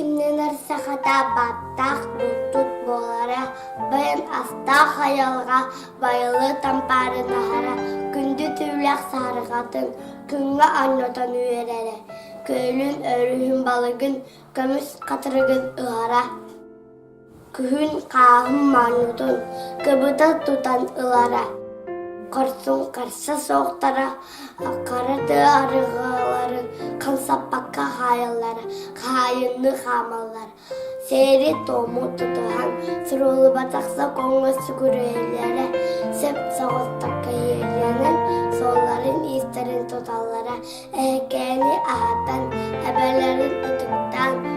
имнэнэр сахата бааттаах бултут буолара, байан астаах айылҕа байылыат ампаарын аһара, күндү түүлээх саһарҕатын күҥҥэ оонньотон үөрэрэ, күөлүн, өрүһүн балыгын, көмүс хатырыгын ыһара. Күһүн хааһын моонньутун кыбыта тутан ылара, хорсун харса суохтара хара тыа арыҕаларын хамсаппакка хаайаллара, хаайынныы хаамаллара, сиэри-туому тутуһан суруллубатах сокуоҥҥа сүгүрүйэллэрэ, сөп соҕустук кэһиэллэнэн суолларын-иистэрин туталлара, эһэкээни аһатан, эбэлэрин ытыктаан.